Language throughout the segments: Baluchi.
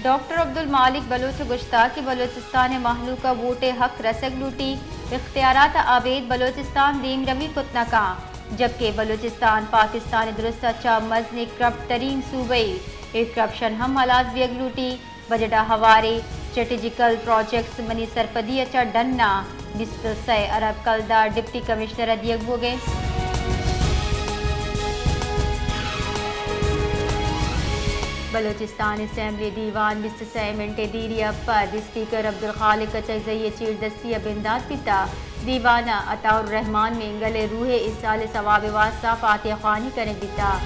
ڈاکٹر عبدالمالک بلوچ ء گوشتگ کہ بلوچستان ء مہلوک ء ووٹ ء حق رسگ لوٹی، اختیارات ء ابید بلوچستان دیمروی کت نہ کن، جبکہ بلوچستان پاکستان ء درست ء چہ مزنیں کرپٹ ترین صوبہ ء، اے کرپشن ہم ہلاس بیگ لوٹی۔ بجٹ ء ہواریں اسٹریٹجیکل پراجیکٹس منی سرپدی ء چہ ڈن ء، بیست ء سئے ارب کلدار ڈپٹی کمشنر ء دیگ بوگ ء انت۔ بلوچستان اسمبلی دیوان بیست ء سئے منٹ ء دیری ء پد اسپیکر عبدالخالق اچکزئی ء چیردستی ء بندات بیتگ۔ دیوان ء عطا الرحمان مینگل ء روح ء ایصال ثواب ء واستہ فاتحہ خوانی کنگ بیتگ۔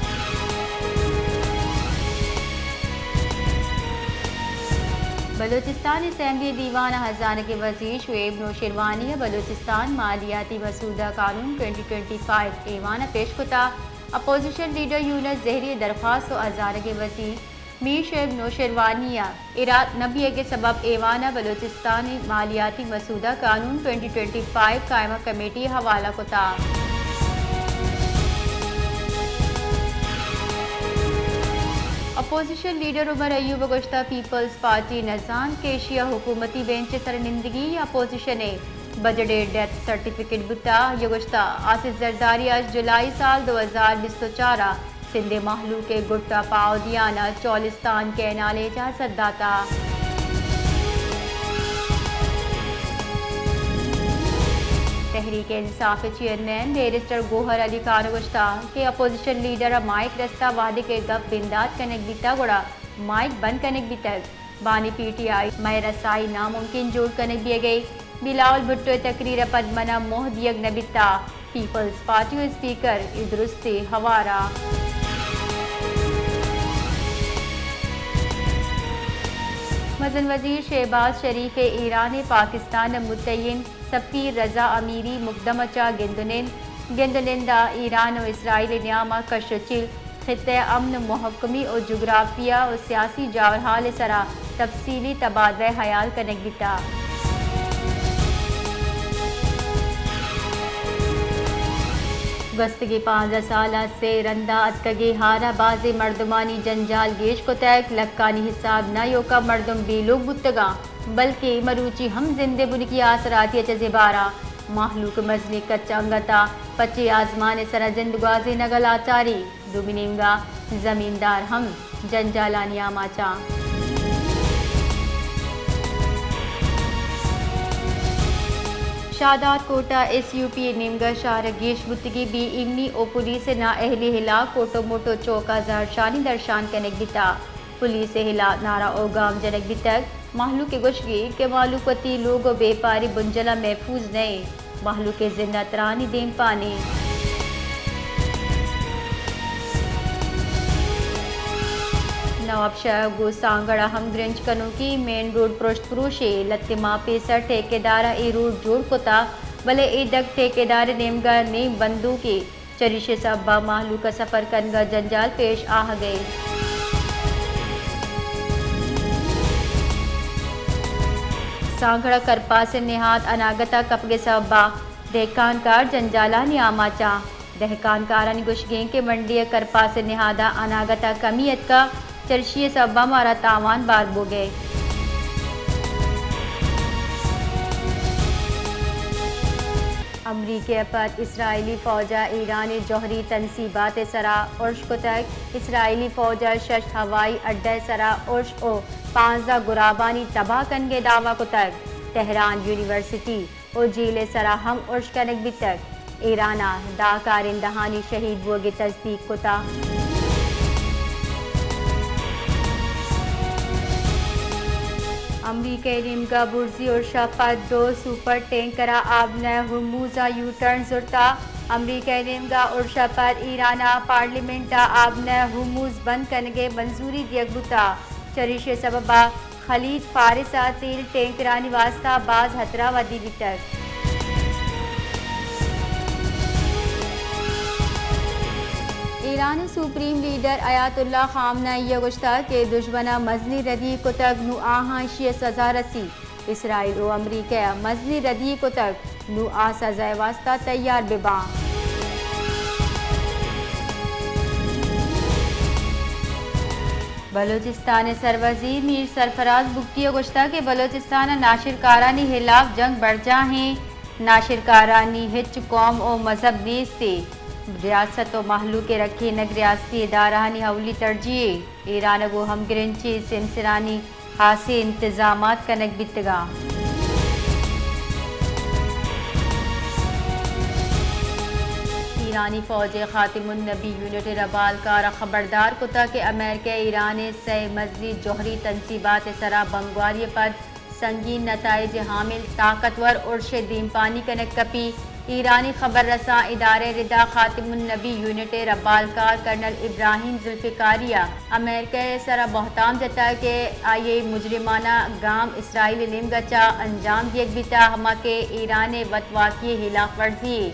بلوچستان اسمبلی دیوان ء ہزانگ ء وزیر شعیب نوشیروانی ء بلوچستان مالیاتی مسودہ قانون ٹوئنٹی ٹوئنٹی فائیو ایوان ء پیش کتگ۔ اپوزیشن لیڈر یونس زہری ء درخواست ء ہزانگ ء وزیر میر شعیب نوشیروانی ء ارادہ نہ بیگ ء سبب ایوان ء بلوچستان ء مالیاتی مسودہ قانون ٹوئنٹی ٹوئنٹی فائیو قائمہ کمیٹی ء حوالہ کتگ۔ اپوزیشن لیڈر عمر ایوب ء گوشتگ پیپلز پارٹی نہ زانت کہ ایشی ء حکومتی بینچ ء سر ء نندگی یا اپوزیشن ء بجٹ ء ڈیتھ سرٹیفکیٹ بوتگ۔ آئی ء گوشتگ آصف زرداری ء اش جولائی سال دو ہزار بیست ء چار ء سندھ ء مہلوک ء گٹ ء پاہو دیان ء چولستان کینال ء اجازت داتگ۔ تحریک انصاف ء چیئرمین بیرسٹر گوہر علی خان ء گوشتگ کہ اپوزیشن لیڈر ء مائیک رستہ وہدے کہ گپ بندات کنگ بیتگ گڑا مائیک بند کنگ بیتگ۔ بانی پی ٹی آئی مئے رسائی ناممکن جوڑ کنگ بیگ ء۔ بلاول بھٹو ء تقریر ء پد من ء موہ دیگ نہ بیتگ۔ پیپلز پارٹی ء اسپیکر ء درستیں ہوار ء۔ مزن وزیر شہباز شریف ء ایران ء پاکستان ء متعین سفیر رضا امیری مقدم ء چہ گند ء نند۔ گند ء نند ء ایران ء اسرائیل ء نیام ء کش ء چیل، خطہ ء امن ء مہکمی ء جغرافیہ ء سیاسی جاورحال ء سرا تفصیلی تبادلہ ء ہیال کنگ بیتگ۔ گوستگیں پانزدہ سال ء سے رندا اتکگیں ہار ء بازیں مردمانی جنجال گیش کتگ، لکھانی حساب نہ ایوکا مردم بے لوگ بوتگاں۔ بلکیں مروچی ہم زند ء بنکی آسراتی ء چہ زبھر ء مہلوک مزنیں کچ ء انگت ء پچیں آزمان ء سرا زند گوازینگ ء لاچاری۔ دومی نیمگ ء زمیندار ہم جنجالانی آماچ ء۔ شاداد کوٹ ء ایس یو پی ء نیمگ ء شہر ء گیش بوتگیں بے ایمنی ء پولیس ء نااہلی ء ہلاپ کوٹ ء موٹو چوک ء زہرشانی درشان کنگ بیتگ۔ پولیس ء ہلاپ نعرہ ء گام جنگ بیتگ۔ مہلوک ء گوشگ انت کہ مہلوک وتی لوگ ء بیپاری بنجل ء محفوظ نہ انت۔ مہلوک ء زند ء ترانی دیمپان انت۔ نوابشاہ ء گوں سانگڑ ء ہمگرنچ کنوکیں مین روڈ پرشت پروش ء لتماں پیسر ٹھیکیدار ء اے روڈ جوڑ کتگ، بلے اے دگ ٹھیکیدار ء نیمگ ء نیم بندوک ء چریشی ء سبب ء مہلوک ء سفر کنگ ء جنجال پیش آہگ ء انت۔ سانگڑ ء کرپاس ء نہاد اناگت ء کپگ ء سبب ء دہکانکار جنجالانی آماچ ء۔ دہکانکارانی گوشگ انت کہ منڈی ء کرپاس ء نہاد ء اناگت ء کمی اتکگ، چریشی ء سبب ء مارا تاوان بار بوگ ء۔ امریکہ ء پد اسرائیلی فوج ء ایران ء جوہری تنصیبات ء سرا ارش کتگ۔ اسرائیلی فوج ء شش ہوائی اڈہ ء سرا ارش ء پانزدہ گرابانی تباہ کنگ ء دعوی کتگ۔ تہران یونیورسٹی ء جیل ء سرا ہم ارش کنگ بیتگ۔ ایران ء دہ کارندہانی شہید بوگ ء تصدیق کتگ۔ امریکہ ء نیمگ ء برزی ارش ء پد دو سپر ٹینکر ء آبنہ ہرموز ء یوٹرن زرتگ۔ امریکہ ء نیمگ ء ارش ء پد ایران ء پارلیمنٹ ء آبنہ ہرموز بند کنگ ء منظوری دیگ بوتگ۔ چریشی ء سبب ء خلیج فارس ء تیل ٹینکرانی واستہ باز ہترہ ودی بیتگ۔ ایران ء سپریم لیڈر آیت اللہ خامنہ ای ء گوشتگ کہ دژمن ء مزنیں ردی کتگ، نوں آہاں ایشی ء سزا رسی۔ اسرائیل ء امریکہ ء مزنیں ردی کتگ، نوں آ سزا ء واستہ تیار بہ باں۔ بلوچستان ء سروزیر میر سرفراز بگٹی ء گوشتگ کہ بلوچستان ء ناشرکارانی ہلاف جنگ برجاہیں، ناشرکارانی ہچ قوم و مذہب نیست ء ریاست و مہلوک ء رکھینگ ریاستی ادارہانی اولی ترجیح ء، ایران ء گوں ہمگرنچی سیمسرانی خاصیں انتظامات کنگ بیتگاں۔ ایرانی فوج ء خاتم النبی یونٹ ء ربالکار ء خبردار کتگ کہ امریکہ ء ایران ء سئے مزنیں جوہری تنصیبات ء سرا بمبگواری ء پد سنگین نتائج ء حامل طاقتور ارش ء دیمپانی کنگ کپی۔ ایرانی خبر رساں ادارہ ء ردا خاتم النبی یونٹ ء ربالکار کرنل ابراہیم ذوالفقاری ء امریکہ ء سرا بہتام جتگ کہ آئی ء مجرمانہ گام اسرائیل ء نیمگ ء چہ انجام دیگ بیتہ، ہما کہ ایران ء وتواکی ء ہلاف ورزی ء۔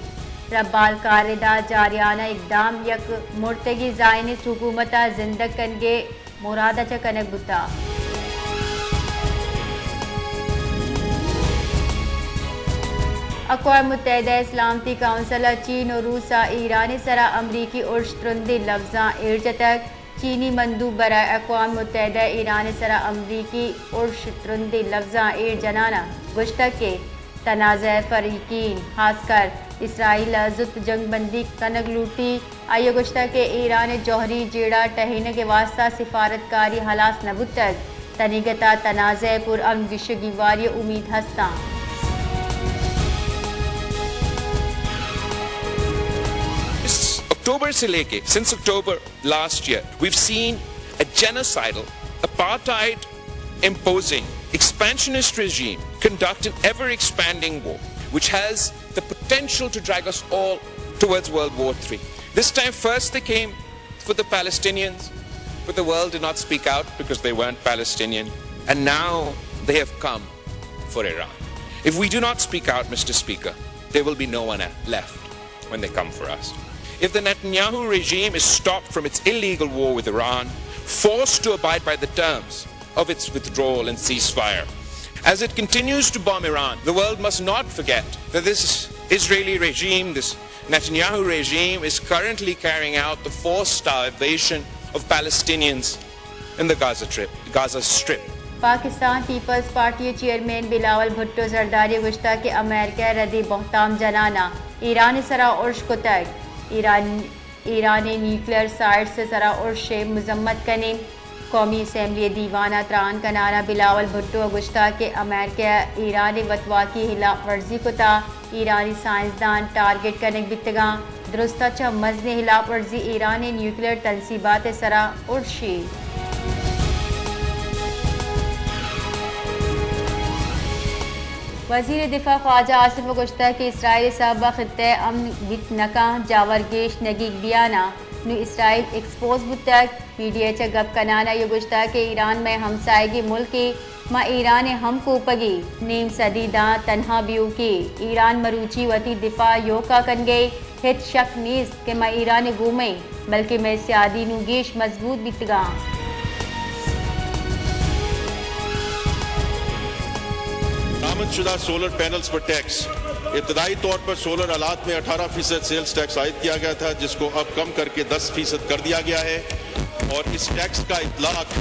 ربالکار ء ردا جارحانہ اقدام یک مرتگیں زائنسٹ حکومت ء زندگ کنگ ء مراد ء چہ کنگ بوتہ۔ اقوام متحدہ ء سلامتی کونسل ء چین و روس ء ایران ء سرا امریکی ارش ترندیں لفظاں ایر جتگ۔ چینی مندوب برائے اقوام متحدہ ء ایران ء سرا امریکی ارش ترندیں لفظاں ایر جنان ء گوشتگ کہ تنازعہ فریقین، خاص کر اسرائیل ء زوت جنگ بندی کنگ لوٹی۔ آئی ء گوشتگ کہ ایران ء جوہری جیڑہ ٹہینگ ء واستہ سفارتکاری ہلاس نہ بوتگ، تنیگت ء تنازعہ ء پرامن گیشگیواری ء امید ہستاں۔ اس اکتوبر سے لے کے، since October last year, we've seen a genocidal, apartheid imposing, expansionist regime conduct an ever expanding war, which has the potential to drag us all towards World War three. This time, first they came for the Palestinians, but the world did not speak out because they weren't Palestinian. And now they have come for Iran. If we do not speak out, Mister Speaker, there will be no one left when they come for us. If the Netanyahu regime is stopped from its illegal war with Iran, forced to abide by the terms of its withdrawal and ceasefire, as it continues to bomb Iran, the world must not forget that this Israeli regime, this Netanyahu regime, is currently carrying out the forced starvation of Palestinians in the Gaza Strip, Gaza Strip. Pakistan Peoples Party ء چیئرمین بلاول بھٹو زرداری ء گوشتگ کہ امریکہ ء ردی بہتام جنان ء ایران ء سرا ارش کتگ۔ ایران، ایران ء نیوکلیئر سائٹس ء سرا ارش ء مذمت کنیں۔ قومی اسمبلی ء دیوان ء تران کنان ء بلاول بھٹو ء گوشتگ کہ امریکہ ء ایران ء وتواکی ء ہلاپ ورزی کتگ۔ ایرانی سائنسدان ٹارگٹ کنگ بیتگاں۔ درستاں چہ مزنیں ہلاپ ورزی ایران ء نیوکلیئر تنصیبات ء سرا ارشی۔ وزیر دفاع خواجہ آصف ء گوشتگ کہ اسرائیل ء سبب ء خطہ ء امن بیت نہ کنت، جاور گیش نگیگ بیان ء نوں اسرائیل ایکسپوز بوتگ۔ میڈیا ء چہ گپ کنان ء آئی ء گوشتگ کہ ایران مئے ہمساہگیں ملکے، ما ایران ء ہمکوپگی، نیم صدی داں تنہا بیوکی۔ ایران مروچی وتی دفاع ء یوکا کنگے، ہچ شک نیست کہ ما ایران ء گومیں، بلکیں مئے سیادی نوں گیش مضبوط بیتگاں۔ درآمد شدہ سولر پینلز پر ٹیکس۔ ابتدائی طور پر سولر آلات میں اٹھارہ فیصد سیلز ٹیکس عائد کیا گیا تھا، جس کو اب کم کر کے دس فیصد کر دیا گیا ہے اور اس ٹیکس کا اطلاق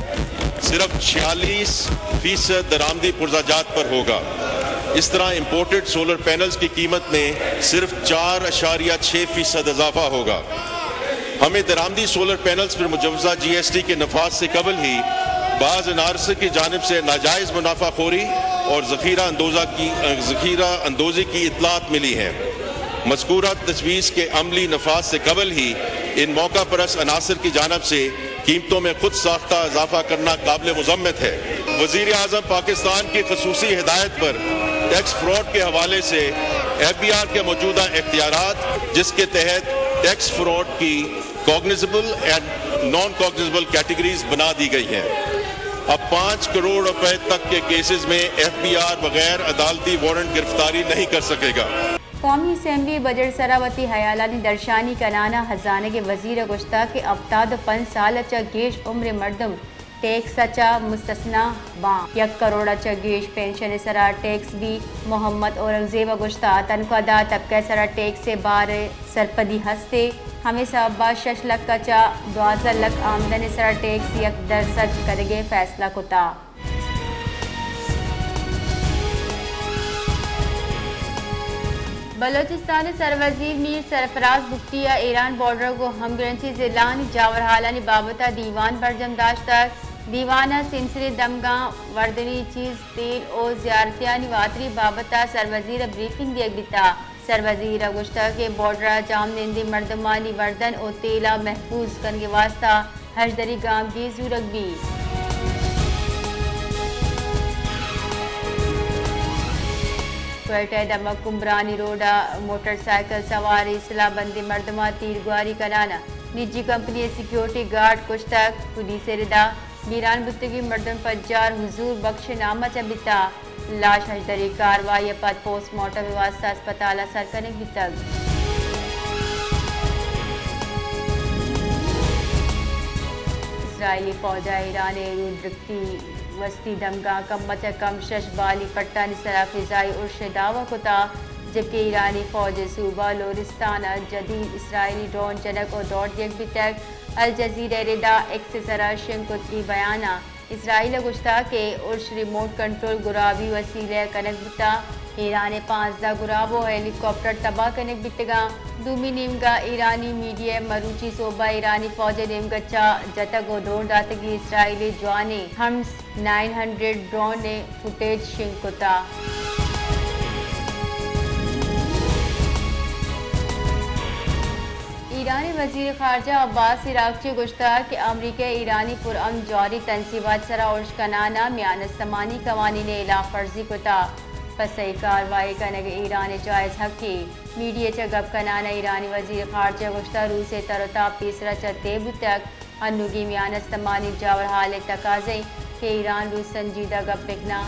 صرف چھیالیس فیصد درآمدی پرزہ جات پر ہوگا۔ اس طرح امپورٹڈ سولر پینلز کی قیمت میں صرف چار اعشاریہ چھ فیصد اضافہ ہوگا۔ ہمیں درآمدی سولر پینلز پر مجوزہ جی ایس ٹی کے نفاذ سے قبل ہی بعض این آر ایس کی جانب سے ناجائز منافع خوری اور ذخیرہ اندوزہ کی، ذخیرہ اندوزی کی اطلاعات ملی ہیں۔ مذکورہ تجویز کے عملی نفاذ سے قبل ہی ان موقع پرست عناصر کی جانب سے قیمتوں میں خود ساختہ اضافہ کرنا قابل مذمت ہے۔ وزیر اعظم پاکستان کی خصوصی ہدایت پر ٹیکس فراڈ کے حوالے سے ایف بی آر کے موجودہ اختیارات، جس کے تحت ٹیکس فراڈ کی کاگنیزیبل اینڈ نان کاگنیزیبل کیٹیگریز بنا دی گئی ہیں۔ اب پانچ کروڑ روپے تک کے کیسز میں ایف بی آر بغیر عدالتی وارنٹ گرفتاری نہیں کر سکے گا۔ قومی اسمبلی بجٹ سرا وتی ہیالانی درشانی کنان ء ہزانگ ء وزیر ء گوشتگ کہ ہپتاد ء پنچ سال ء چہ گیش عمر ء مردم ٹیکس ء چہ مستثنی باں۔ یک کروڑ ء چہ گیش پنشن ء سرا ٹیکس بی۔ محمد اورنگزیب ء گوشتہ، تنخواہ دار طبقہ ء سرا ٹیکس ء بار ء سرپدی ہست ء، ہمے سبب ء شش لکھ ء چہ دوازدہ لکھ آمدن ء سرا ٹیکس یک درسد کنگ ء فیصلہ کتہ۔ بلوچستان ء سروزیر میر سرفراز بگٹی ء ایران بارڈر ء گوں ہمگرنچیں ضلعانی جاورحالانی بابت ء دیوان برجم داشتگ۔ دیوان ء سیمسریں دمگاں، وردنی چیز، تیل ء زیارتیانی واتری بابت ء سروزیر ء بریفنگ دیگ بیتگ۔ سروزیر ء گوشتگ کہ بارڈر ء جاہ نندیں مردمانی وردن ء تیل ء محفوظ کنگ ء واستہ ہژدری گامگیج زورگ بیت۔ کوئٹہ ء دمگ کمبرانی روڈ ء موٹر سائیکل سوارے سلاہ بندیں مردماں تیرگواری کنان ء نجی کمپنی ء سیکیورٹی گارڈ کشتگ۔ پولیس ء ردا بیران بوتگیں مردم پجار حضور بخش ء نام ء چہ بیتگ۔ لاش ہژدری کاروائی ء پد پوسٹ مارٹم ء واستہ ہسپتال ء سر کنگ بیتگ۔ اسرائیلی فوج ء ایران ء رودرکتی وستی دمگاں کم ء چہ کم شش بالی پٹانی سرا فضائی ارش ء دعوی کتگ، جبکہ ایرانی فوج ء صوبہ لورستان ء جدی اسرائیلی ڈرون جنگ ء دور دیگ بیتگ۔ الجزیرہ ء ردا ایکس ء سرا شنگ کتگی بیان ء اسرائیل ء گوشتگ کہ ارش ریموٹ کنٹرول گرابی وسیلہ ء کنگ بوتگ۔ ایران ء پانزدہ گراب ء ہیلی کاپٹر تباہ کنگ بیتگاں۔ دومی نیمگ ء ایرانی میڈیا ء مروچی صوبہ ایرانی فوج ء نیمگ ء چہ جتگ ء دور داتگی اسرائیلی جوانیں ہمس نائن ہنڈریڈ ڈرون ء فوٹیج شنگ کتگ۔ ایرانی وزیر خارجہ عباس عراقچی ء گوشتگ کہ امریکہ ء ایرانی پرامن جواری تنصیبات سرا ارش کنان ء میان استمانی قوانین ء ہلاف ورزی کتگ، پہ سہی کاروائی کنگ ایران ء جائز حقے۔ میڈیا ء چہ گپ کنان ء ایرانی وزیر خارجہ ء گوشتگ روس ء تر ء تاب پیسرا چہ طے بوتگ، انوگیں میان استمانی جاورحال ء تقاضہ انت کہ ایران روس سنجیدہ گپ بکناں۔